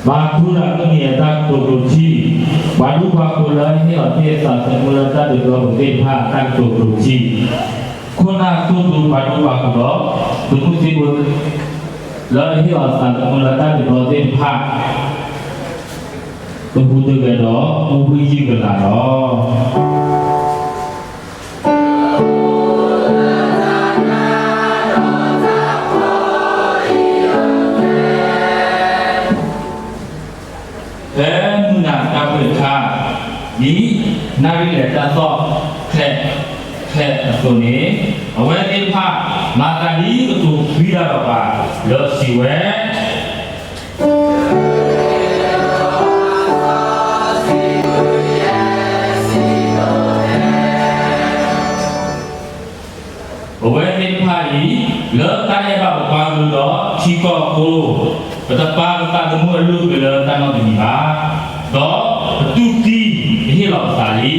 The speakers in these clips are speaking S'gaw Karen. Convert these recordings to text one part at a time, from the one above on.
ဘါထုကဖၣ်တနံၤအတၢ်ကတိၤကျိၤထံ, ပှၤဒူပှၤယိၤလၢဟ့ၣ်အီၤသ့ၣ်အသးသမူလၢတၢ်ဒုးပျီပူၤသ့ၣ်တဖၣ်အတၢ်ကတိၤကျိၤထံ, ခိၣ်နၢ်သိၣ်ဒူပှၤဒူပှၤယိၤဒီး သုးမုၢ်သံၣ်ဘိ လၢဟ့ၣ်အီၤသးသမူလၢတၢ်ဒုးပျီသ့ၣ်တဖၣ် တဟူးတဂဲၤဒီး အိၣ်ဘှံးယုၢ်ကလာ်လီၤ. ဖဲမုၢ်နၤတၢ်ပှဲၤထါ ဒ်နၣ်ရံၣ်လဲၤတၢ်သီၣ် ချဲးချဲးအသိးန့ၣ်, အဝဲသ့ၣ်တဖၣ် မၤသးဒ်ကတိၤသံတၢ်ဒီးပှၤ လၢစံးဝဲ ပဝဲသ့ၣ်တဖၣ်အံၤ လၢတၢ်အဲၣ်ဘၣ်ပပှၤကလုာ်ဒီးထံကီၢ်အဃိ, ပတပာ်ပသးသမူအလုၢ်အပှ့ၤလၢတၢ်နီတမံၤဘၣ်, ဒီးပတူၢ်သံကဟ့ၣ်လီၤ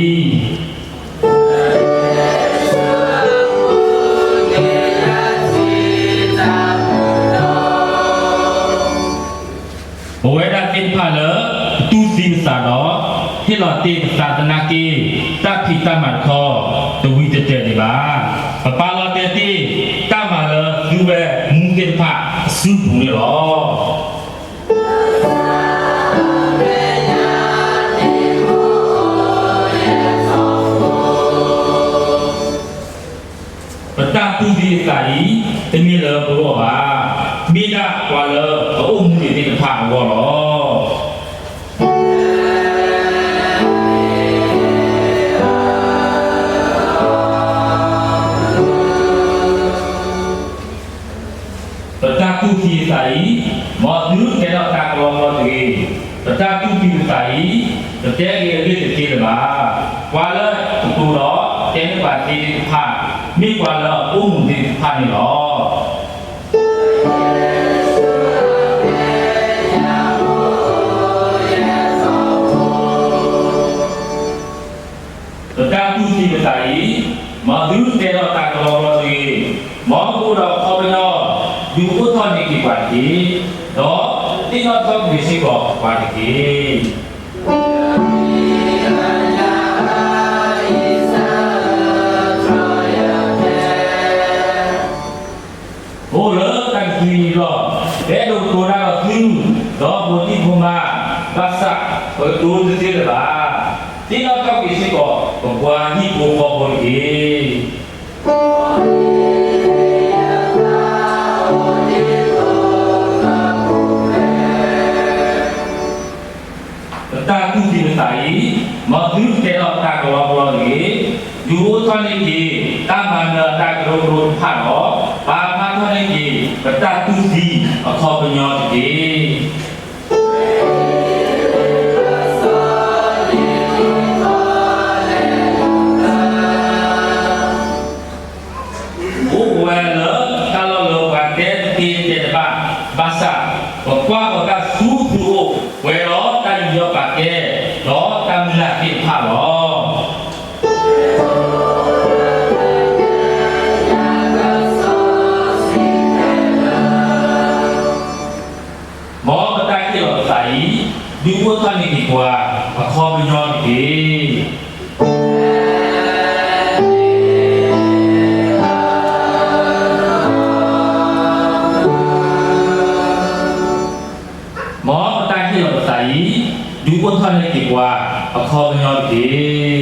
ပသးလံ. ပဝဲဒၣ်သ့ၣ်တဖၣ်လၢ ပတူၢ်သံပသးဒီး ဟ့ၣ်လီၤတ့ၢ်ပသးသနာ်က့ တၢ်ဖံးတၢ်မၤတခီ တဝံၤတတဲာ်ဒံးဘၣ်. ပပာ်လီၤတဲာ်တ့ၢ် တၢ်မၤလၢသုဝဲမူသ့ၣ်တဖၣ်အစုပူၤန့ၣ်လီၤ. ပတၢ်တူၢ်သံအသးအံၤ တမ့ၢ်လၢပဂီၢ်ဘၣ်, မ့ၢ်ဒၣ်ပှၤလၢအအိၣ်မူဒံးသ့ၣ်တဖၣ်အဂီၢ်လီၤ. ပတၢ်တူၢ်သံအသးအံၤ, မ်သုတဲထီၣ်တၢ်ကလီကလီတဂ့ၤ. ပတၢ်တူၢ်သံအသးအံၤ, တတဲဂ့ၤအဂ့ၢ်တသ့လၢၤဘၣ်. ပှၤလၢအကတိၤဒီးတဲန့ၢ်ပှၤသ့သ့ၣ်တဖၣ်, မ့ၢ်ပှၤလၢအအိၣ်မူသ့ၣ်တဖၣ်န့ၣ်လီၤ. ပတၢ်တူၢ်သံအသးအံၤ, မ်သုတဲထီၣ်တၢ်ကလီကလီတဂ့ၤ. မ်ကအိၣ်ဒီးခီပညီ, ဒုးအိၣ်ထီၣ်န့ၢ်က့ၤပှၤတက့ၢ်. ဒီးသ့ၣ်နီၣ်ထီၣ်က့ၤစ့ၢ်ကီးပှၤတက့ၢ်. အိၣ်လၢတၢ်ကသံအံၤလီၤ. ပအဲၣ်ဒိးကတိၤတၢ်ဒီးသု, ဒီးဖိဒံဖိမါ, ဘၣ်ဆၣ်ပကတိၤတသ့လၢၤဘၣ်. သ့ၣ်နီၣ်ထီၣ်က့ၤစ့ၢ်ကီး ပပှၤဟံၣ်ဖိဃီဖိတက့ၢ်. ပတၢ်တူၢ်သံအသးအံၤ, မ်သုတဲထီၣ်တၢ်ကလီကလီတဂ့ၤ. ဒုးအိၣ်ထီၣ်န့ၢ်က့ၤ တၢ်မၤနၢၤအတၢ်ကရၢကရိတဖၣ်ဒီး, ပာ်ဖျါထီၣ်န့ၢ်က့ၤ ပတၢ်တူၢ်သံအခီပညီတက့ၢ်. အိၣ်ပဝဲလၢတၢ်လီၢ်လၢပှၤတဲတသ့တဲတဘၣ်, ဘၣ်ဆၣ် ပကွၢ်ပှၤတၢ်သူသူအိၣ် ပှဲၤဒီးတၢ်ယူးယီၣ်ပာ်ကဲ, ဒီးတၢ်မုၢ်လၢ်သ့ၣ်တဖၣ်လီၤ. မ်ပတၢ်ဟ့ၣ်လီၤပသးအံၤ, ဒုးအိၣ်ထီၣ်န့ၢ်က့ၤပှၤအခီပညီတက့ၢ်. မ်ပတၢ်ဟ့ၣ်လီၤပသးအံၤ, ဒုးအိၣ်ထီၣ်န့ၢ်က့ၤပှၤအခီပညီတက့ၢ်.